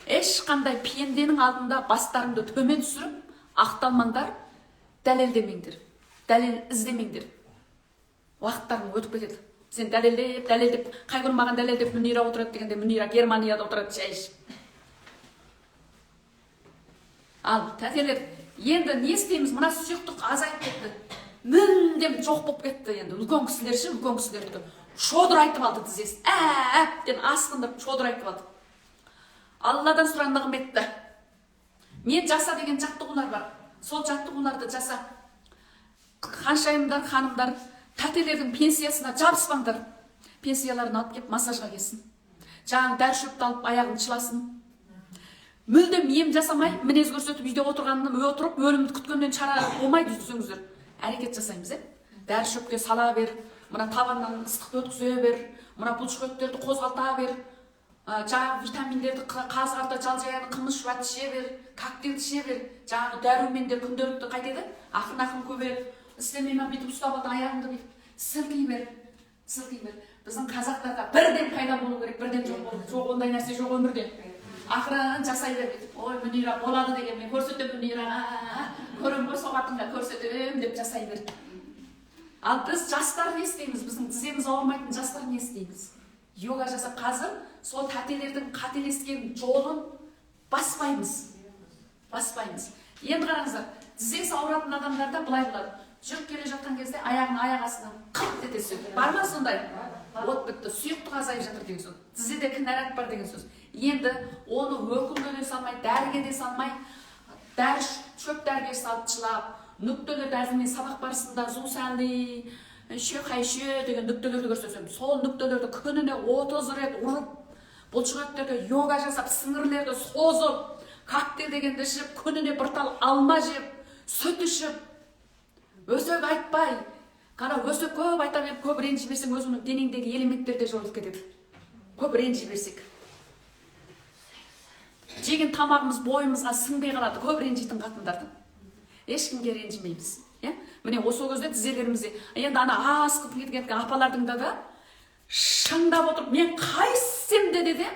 Ешқандай пенденің алдында бастарыңды төмен түсіріп ақталмаңдар, дәлелдемеңдер, дәлел іздемеңдер. Уақыттарың өтіп кетеді. Сен дәлелдеп, дәлелдеп, қай күні маған дәлелдеп Мүнира отырады дегенде, Мүнира Германияда отырады шай ішіп. Ал тәтелер, енді не істейміз? Мына сұйықтық азайып кетті. Мүлдем жоқ болып кетті енді. Үлкен кісілер ше, үлкен кісілердікі шодырайтып алды тізесін. Әбден асқындырып шодырайтып алды. Алладан сұра нығметті. Мен жаса деген жаттығулар бар. Сол жаттығуларды жаса. Ханшайымдар, ханымдар, тәтелердің пенсиясына жабыспаңдар. Пенсияларын алып кеп массажға келсін. Жаңағы дәрі шөпті алып аяғын шыласын. Мүлдем ем жасамай, мінез көрсетіп үйде отырғанын отырып, өлімді күткеннен шара болмайды десеңіздер. Әрекет жасаймыз, Дәрі шөпке сала бер, мына табаннан ыстықты өткізе бер, мына бұлшықеттерді қозғалта бер, жаңағы витаминдерді қазы қарта жал-жаяны қымыз шұбат іше бер, коктейль іше бер, жаңағы дәрумендер күнделікті қайтеді, ақырын-ақырын көбейеді. Істемей ма, бүйтіп ұстап алды аяғыңды бүйтіп сілки бер, сілки бер. Біздің қазақтарда бірден пайда болу керек, бірден жоқ болу керек. Жоқ, ондай нәрсе жоқ өмірде. Ақырын жасай бер бүйтіп. Ой, Мүнира болады деген, мен көрсетемін Мүнираға, көрем ғой соғатынға көрсетемін деп жасай бер. Ал біз жастар не істейміз? Біздің тіземіз ауырмайтын жастар не істейміз? Йога жасап, қазір сол тәтелердің қателескен жолын баспаймыз. Баспаймыз. Енді қараңыздар, тізесі ауыратын адамдарда былай болады. Жүріп келе жатқан кезде аяғын аяқ астынан қырт ете түседі. Бар ма сондай? От бітті, сұйықтық азайып жатыр деген сөз. Тізеде кінәрат бар деген сөз. Енді оны өкілге де салмай, дәріге де салмай, дәрі шөп дәріге салып жылап, нүктелерді әзір мен сабақ барысында зусәнли, шөқайшы деген нүктелерді көрсетсем, сол нүктелерді күніне 30 рет ұрып, бұлшықеттерге йога жасап, сіңірлерді созып, коктейль дегенді ішіп, күніне бір тал алма жеп, сүт ішіп, өсек айтпай, қара өсек көп айта беріп, көп ренжи берсең, өзіңнің денеңдегі элементтер де жойылып кетеді. Көп ренжи берсек. Жеген тамағымыз бойымызға сіңбей қалады, көп ренжитін қатындардың. Ешкімге ренжімейміз. Иә? Міне осы кезде тізелерімізде, енді ана асқып кеткен апалардың да шаңдап отырып, мен қайсем де деді,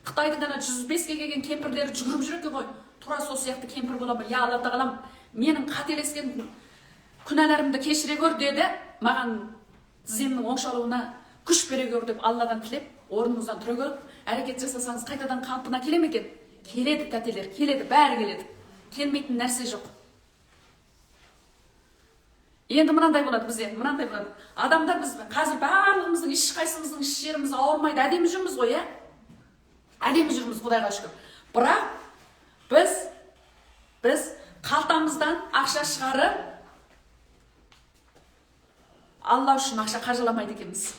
Қытайдың ана 105-ке келген кемпірлері жүгіріп жүр екен ғой. Тура сол сияқты кемпір бола ма? Я Алла тағалам, менің қателескен күнәларымды кешіре көр деді, маған тіземнің оңшалуына күш бере көр деп Алладан тілеп, орныңыздан түрегеліп, әрекет жасасаңыз қайтадан қалпына келе ме екен? Келеді тәтелер, келеді, бәрі келеді. Келмейтін нәрсе жоқ. Енді мынандай болады бізде, мынандай болады. Адамдар біз қазір барлығымыздың ешқайсымыздың іш жеріміз ауырмайды, әдемі жүрміз ғой, иә? Әдемі жүрміз, Құдайға шүкір. Бірақ біз қалтамыздан ақша шығарып, Алла үшін ақша қажаламайды екенбіз.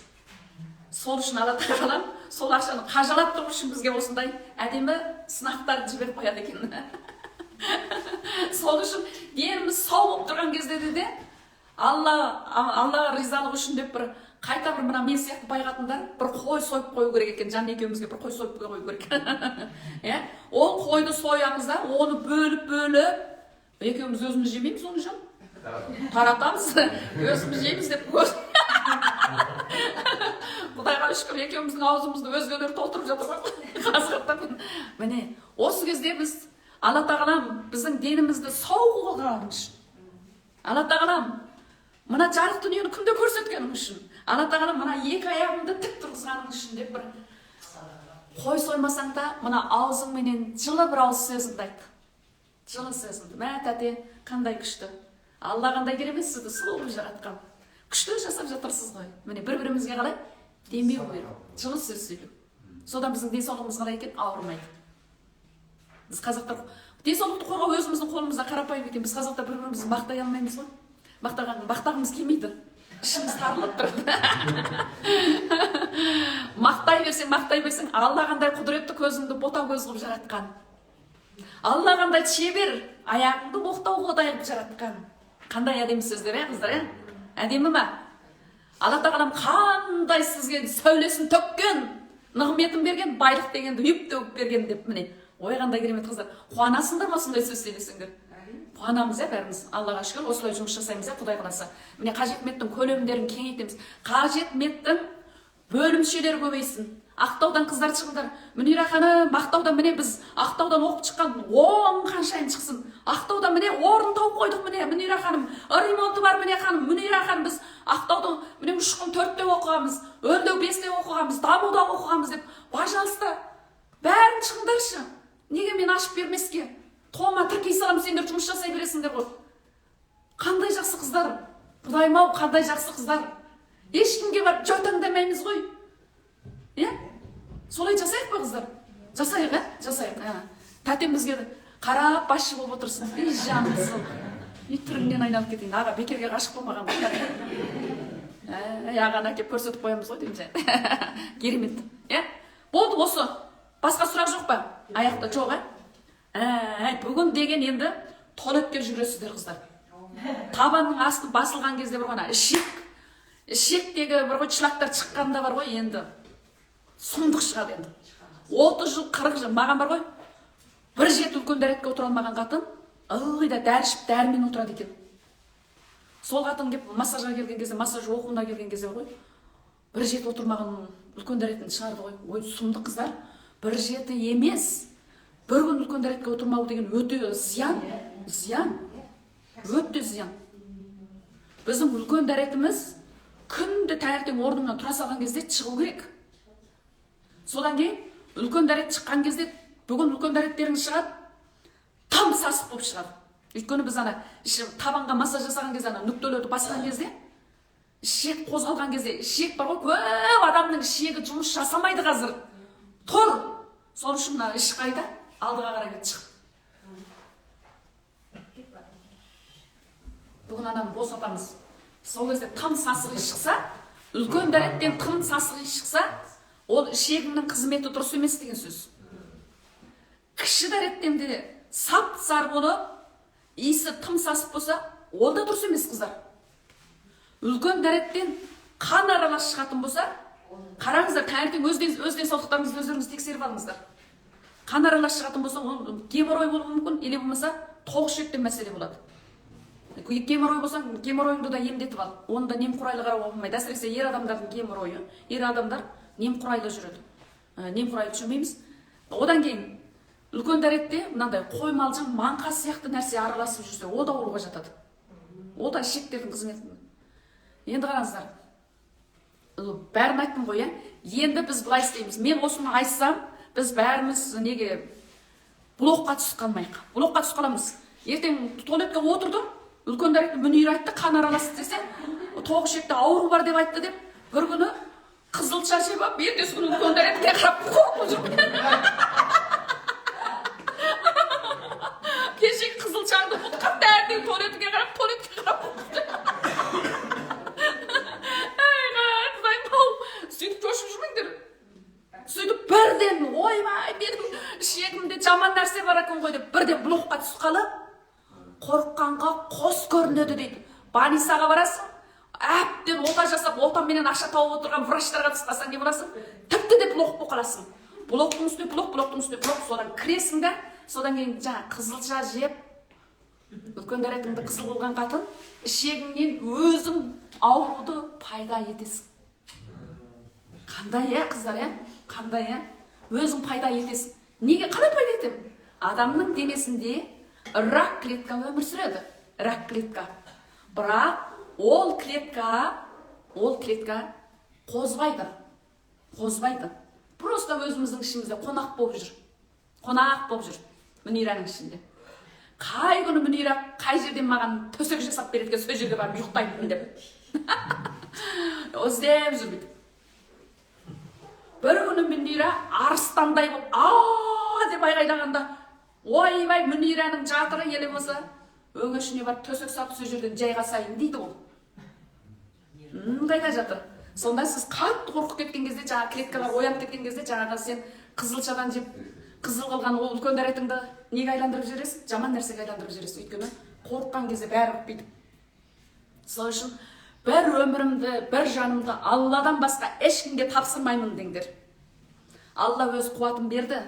Сол үшін Алла тағалам сол ақшаны қажалап тұру үшін бізге осындай әдемі сынақтарды жіберіп қояды екен. Сол үшін деніміз сау болып тұрған кезде де Алла ризалығы үшін деп бір қайта бір мына мен сияқты бай қатындар бір қой сойып қою керек екен, жан екеумізге бір қой сойып қою керек. Иә? Ол қойды соямыз да, оны бөліп-бөліп екеуміз өзіміз жемейміз оны жан. Таратамыз, өзіміз жейміз деп Құдайға шүкір, екеуміздің аузымызды өзгелер толтырып жатыр ғой. Қазақтан. Міне, осы кезде біз Алла тағалам біздің денімізді сау қылған үшін, Алла тағалам мына жарық дүниені күнде көрсеткенің үшін, Алла тағалам мына екі аяғымды тік тұрғызғаның үшін деп бір қой соймасаң да мына аузыңменен жылы бір ауыз сөзіңді айт. Жылы сөзіңді. Мә тәте, қандай күшті. Алла қандай керемет сізді сұлу қылып жаратқан. Күшті жасап жатырсыз ғой. Міне бір-бірімізге қалай демеу беру, жылы сөз сөйлеу. Содан біздің денсаулығымыз қалай екен? Ауырмайды. Біз қазақтар денсаулықты қорғау өзіміздің қолымызда, қарапайым екен. Біз қазақтар бір-бірімізді мақтай алмаймыз ғой. Мақтағымыз келмейді. Ішіміз тарылып тұрады. Мақтай берсең, мақтай берсең, Алла қандай құдіретті көзіңді бота көз қылып жаратқан. Алла қандай шебер аяғыңды боқтау қодай қылып жаратқан. Қандай әдемі сөздер, ә, қыздар, ә? Әдемі ма? Алла тағалам қандай сізге сәулесін төккен, нығметін берген, байлық дегенді үйіп төгіп берген деп міне. Ой, қандай керемет қыздар. Қуанасыңдар ма сондай сөз сөйлесеңдер? Қуанамыз, ә, бәріміз. Аллаға шүкір, осылай жұмыс жасаймыз, ә, Құдай қаласа. Міне Қажетметтің көлемдерін кеңейтеміз. Қажетметтің бөлімшелері көбейсін. Ақтаудан қыздар шығыңдар. Мүнира ханым, Ақтаудан міне біз Ақтаудан оқып шыққан 10 қаншайым шықсын. Ақтаудан міне орын тауып қойдық міне Мүнира ханым. Ремонты бар міне ханым. Мүнира ханым, біз Ақтаудың міне Ұшқын 4-те оқығанбыз, Өрлеу 5-те оқығанбыз, Дамуда оқығанбыз деп. Пожалуйста, бәрін шығыңдаршы. Неге мен ашып бермеске? Тома тіркей саламын, сендер жұмыс жасай бересіңдер ғой. Қандай жақсы қыздар. Құдайым ау, қандай жақсы қыздар. Ешкімге барып жаутаңдамаймыз ғой. Иә? Солай жасайық па, қыздар? Жасайық, ә? Жасайық. Тәтем бізге қарап басшы болып отырсын. Ей, жанымсың. Үй түріңнен айналып кетейін. Аға бекерге ғашық болмаған ғой. Ағаны әкеп көрсетіп қоямыз ғой деймін. Керемет. Иә? Болды осы. Басқа сұрақ жоқ па? Аяқта жоқ, ә? Бүгін деген енді туалетке жүгіресіздер, қыздар. Табанның асты басылған кезде бір ғана ішектегі бір ғой шлактар шыққанда бар ғой енді. Сұмдық шығады енді. 30 жыл, 40 жыл маған бар ғой. Бір жеті үлкен дәретке отыра алмаған қатын ылғи да дәрі ішіп дәрімен отырады екен. Сол қатын кеп массажға келген кезде, массаж оқуына келген кезде бар ғой. Бір жеті отырмаған үлкен дәретін шығарды ғой. Ой, сұмдық қыздар. Бір жеті емес. Бір күн үлкен дәретке отырмау деген өте зиян. Зиян. Өте зиян. Біздің үлкен дәретіміз күнде таңертең орныңнан тұра салған кезде шығу керек. Содан кейін үлкен дәрет шыққан кезде, бүгін үлкен дәреттеріңіз шығады, тым сасық болып шығады. Өйткені біз ана табанға массаж жасаған кезде, ана нүктелерді басқан кезде, ішек қозғалған кезде, ішек бар ғой, көп адамның ішегі жұмыс жасамайды қазір. Тұр. Сол үшін мына іш қайда? Алдыға қарай кетіп шығып. Бүгін ананы босатамыз. Сол кезде тым сасық іш шықса, үлкен дәреттен тым сасық іш шықса, ол ішегіңнің қызметі дұрыс емес деген сөз. Кіші дәреттен де сап-сары болып, иісі тым сасық болса, ол да дұрыс емес, қыздар. Үлкен дәреттен қан аралас шығатын болса, қараңыздар, таңертең өз денсаулықтарыңызды өздеріңіз тексеріп алыңыздар. Қан аралас шығатын болса, ол геморрой болуы мүмкін, или болмаса тоқ ішектен мәселе болады. Геморрой болса, геморройыңды да емдетіп ал. Оны да немқұрайлы қарауға болмайды. Әсіресе ер адамдардың геморройы. Ер адамдар немқұрайлы жүреді. Немқұрайлы жүрмейміз. Одан кейін үлкен дәретте мынандай қоймалжың, маңқа сияқты нәрсе араласып жүрсе, ол да ауруға жатады. Ол да ішектердің қызметі. Енді қараңыздар. Бәрін айттым ғой, иә? Енді біз былай істейміз. Мен осыны айтсам, біз бәріміз неге блокқа түсіп қалмайық. Блокқа түсіп қаламыз. Ертең туалетке отырдым, үлкен дәретті Мүнир айтты, қан араласты десе, тоқ ішекте ауру бар деп айтты деп, бір күні қызылша жеп алып, ертесі күні үлкен дәретке қарап қорқып жүрмін. Кеше қызылшаңды ұмытқан таңертең туалетке қарап, туалетке қарап қорқып. Ай, құдайым-ау, сөйтіп шошып жүрмеңдер. Сөйтіп бірден, ойбай, менің ішегімде жаман нәрсе бар екен ғой деп, бірден блокқа түсіп қалып, қорыққанға қос көрінеді дейді. Больницаға барасың, әбден ота жасап, отаменен ақша тауып отырған врачтарға түсіп қалсаң не боласың? Тіпті де блок болып қаласың. Блоктың үстіне блок, блоктың үстіне блок, содан кіресің де, содан кейін жаңа қызылша жеп, үлкен дәретіңді қызыл қылған қатын, ішегіңнен өзің ауруды пайда етесің. Қандай, ә, қыздар, ә? Қандай, ә? Өзің пайда етесің. Неге қалай пайда етемін? Адамның денесінде рак клетка өмір сүреді. Рак клетка. Бірақ ол клетка қозбайды. Қозбайды. Просто өзіміздің ішімізде қонақ болып жүр. Қонақ болып жүр. Мүнираның ішінде. Қай күні Мүнира қай жерден маған төсек жасап береді екен, сол жерге барып ұйықтаймын деп. Іздеп жүр бүйтіп. Бір күні Мүнира арыстандай болып, а деп айғайлағанда, ойбай, Мүнираның жатыры еле болса, өңешіне барып төсек салып, сол жерден жайғасайын дейді ол. Қайда жатыр? Сонда сіз қатты қорқып кеткен кезде, жаңа клеткалар оянып кеткен кезде, жаңағы сен қызылшадан жеп, қызыл қылған ол үлкен дәретіңді неге айландырып жібересің? Жаман нәрсеге айландырып жібересің. Өйткені қорыққан кезде бәрі бүйтіп. Сол үшін бір өмірімді, бір жанымды Алладан басқа ешкімге тапсырмаймын деңдер. Алла өз қуатын берді.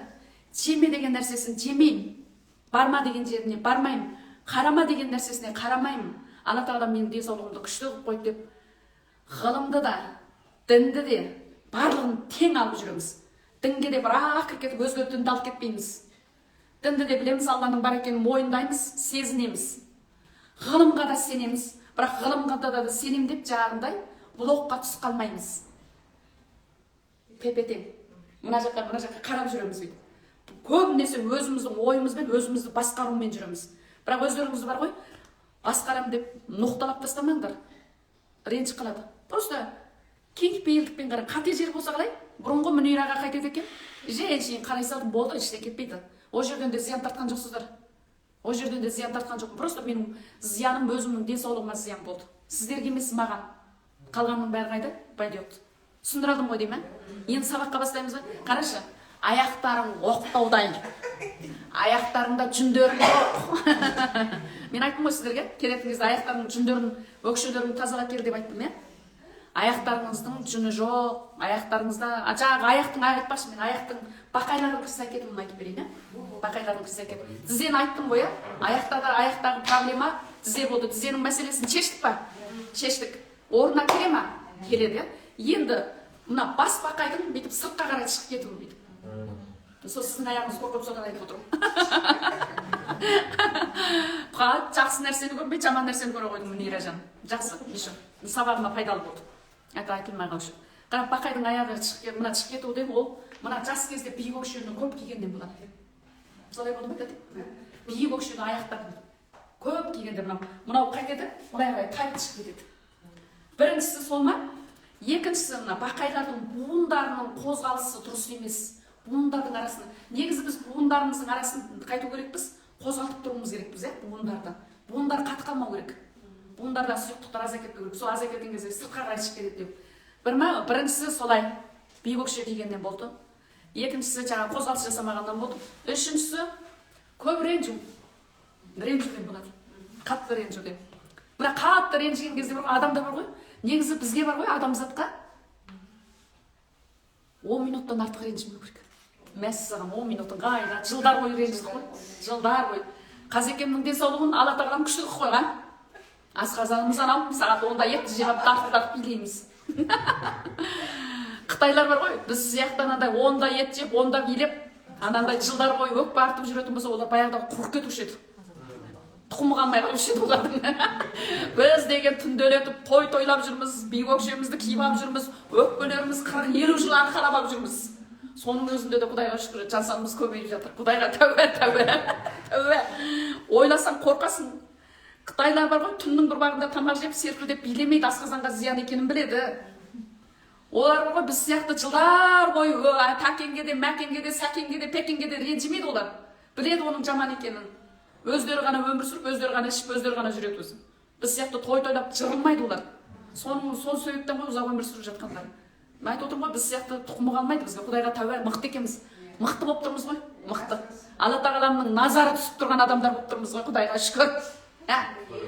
Жеме деген нәрсесін жемеймін. Барма деген жеріне бармаймын. Қарама деген нәрсесіне қарамаймын. Алла тағала менің денсаулығымды күшті қылып қойды деп, ғылымды да, дінді де барлығын тең алып жүреміз. Дінге де бірақ кіріп кетіп, өзге дінді алып кетпейміз. Дінді де білеміз, Алланың бар екенін мойындаймыз, сезінеміз. Ғылымға да сенеміз. Бірақ ғылымға да сенем деп жаңағындай блокқа түсіп қалмаймыз. Тепе-тең. Мына жаққа, мына жаққа қарап жүреміз бүйтіп. Көбінесе өзіміздің ойымызбен, өзімізді басқарумен жүреміз. Бірақ өздеріңіз бар ғой, басқарам деп ноқталап тастамаңдар. Ренжіп қалады. Просто кең пейілдікпен қарап, қате жер болса қалай? Бұрынғы Мүнираға қайтеді екен. Жай әшейін қарай салдым, болды, ештеңе кетпейді. О жерден де зиян тартқан жоқсыздар. О жерден де зиян тартқан жоқпын. Просто менің зияным өзімнің денсаулығыма зиян болды. Сіздерге емес, маған. Қалғанның бәрі қайда? Пойдет. Түсіндіре алдым ғой деймін, ә? Енді сабаққа бастаймыз ба? Қарашы, аяқтарың оқтаудай. Аяқтарыңда жүндерің жоқ. Мен айттым ғой сіздерге, келетін кезде аяқтарыңның жүндерін, өкшелерін тазалап кел деп айттым, иә? Аяқтарыңыздың жүні жоқ, аяқтарыңызда, жаңағы аяқтың, айтпақшы мен аяқтың бақайлардың қисса кетуін айтып берейін, ә? Бақайлардың қисса кетуін. Тізені айттым ғой, ә? Аяқтағы проблема тізе болды. Тізенің мәселесін шештік па? Шештік. Орнына келе ма? Келеді, иә? Енді мына бас бақайдың бүйтіп сыртқа қарай шығып кетуі бүйтіп. Сол сіздің аяғыңыз қорқып содан айтып отырмын. Жақсы нәрсені көрмей, жаман нәрсені көре қойдың, Мүнира жан. Жақсы, еще сабағыма пайдалы болды. Это айтылмай қалушы. Қара, бақайдың аяғы шығып, мына шығып кету деген ол мына жас кезде биік өкшені көп кигеннен болады. Солай болды ма, тәте? Биік өкшені аяқтап көп кигенде мынау қайтеді, былай қарай тайып шығып кетеді. Біріншісі сол ма? Екіншісі, мына бақайлардың буындарының қозғалысы дұрыс емес. Буындардың арасын, негізі біз буындарымыздың арасын қайту керекпіз, қозғалтып тұруымыз керекпіз, иә, буындарды. Буындар қатып қалмау керек, буындарда сұйықтықтар азайып кетпеу керек. Сол азайып кеткен кезде сыртқа қарай шығып кетеді деп бір ма. Біріншісі солай, биік өкше кигеннен болды. Екіншісі, жаңағы қозғалыс жасамағаннан болды. Үшіншісі, көп ренжу, ренжуден болады, қатты ренжуден. Мына қатты ренжіген кезде бар ғой, адамда бар ғой, негізі бізге бар ғой, адамзатқа 10 минуттан артық ренжімеу керек. Мәссаған, 10 минуттың қайда, жылдар бойы ренжідік қой, жылдар бойы. Қазекемнің денсаулығын Алла тағалам күшті қылып қойған. Асқазанымыз анау сағат 10-да етті жеп алып, тартып тартып билейміз. Қытайлар бар ғой, біз сияқты анандай 10-да ет жеп, 10-да билеп, анандай жылдар бойы өкпе артып жүретін болса, олар баяғыда құрып кетуші еді, тұқымы қалмай қалушы еді олардың. Біз деген түнделетіп той тойлап жүрміз, биік өкшемізді киіп алып жүрміз, өкпелеріміз 40-50 жыл арқалап алып жүрміз. Соның өзінде де, құдайға шүкір, жан санымыз көбейіп жатыр. Құдайға тәуба, тәуба, тәуба. Ойласаң, қорқасың. Қытайлар бар ғой, түннің бір уағында тамақ жеп, серпілдеп билемейді, асқазанға зиян екенін біледі. Олар бар ғой, біз сияқты жылдар бойы Тәкенге де, Мәкенге де, Сәкенге де, Пекенге де ренжімейді. Олар біледі оның жаман екенін. Өздері ғана өмір сүріп, өздері ғана ішіп, өздері ғана жүреді өзі. Біз сияқты той тойлап жырылмайды олар. Соның сол себептен ғой ұзақ өмір сүріп жатқандары. Мен айтып отырмын ғой, біз сияқты тұқымы қалмайды бізге. Құдайға тәуба, мықты екенбіз, мықты болып тұрмыз ғой, мықты. Алла тағаламның назары түсіп тұрған адамдар болып тұрмыз ғой, құдайға шүкір. Ә,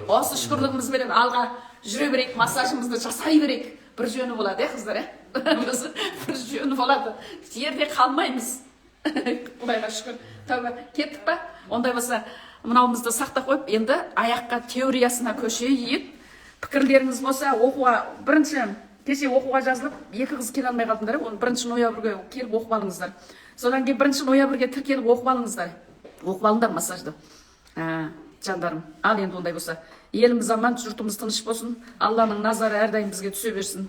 осы шүкірлігімізбенен алға жүре берейік, массажымызды жасай берейік. Бір жөні болады, иә, қыздар, иә, біз бір жөні болады, жерде қалмаймыз, құдайға шүкір, тәуба. Кеттік па ондай болса? Мынауымызды сақтап қойып, енді аяққа, теориясына көшейік. Пікірлеріңіз болса, оқуға бірінші, кеше оқуға жазылып, екі қыз келе алмай қалдыңдар, иә? Оны 1 ноябрьге келіп оқып алыңыздар. Содан кейін 1 ноябрьге тіркеліп, оқып алыңыздар, оқып алыңдар массажды. Ә, жандарым, ал енді ондай болса, еліміз аман, жұртымыз тыныш болсын, Алланың назары әрдайым бізге түсе берсін.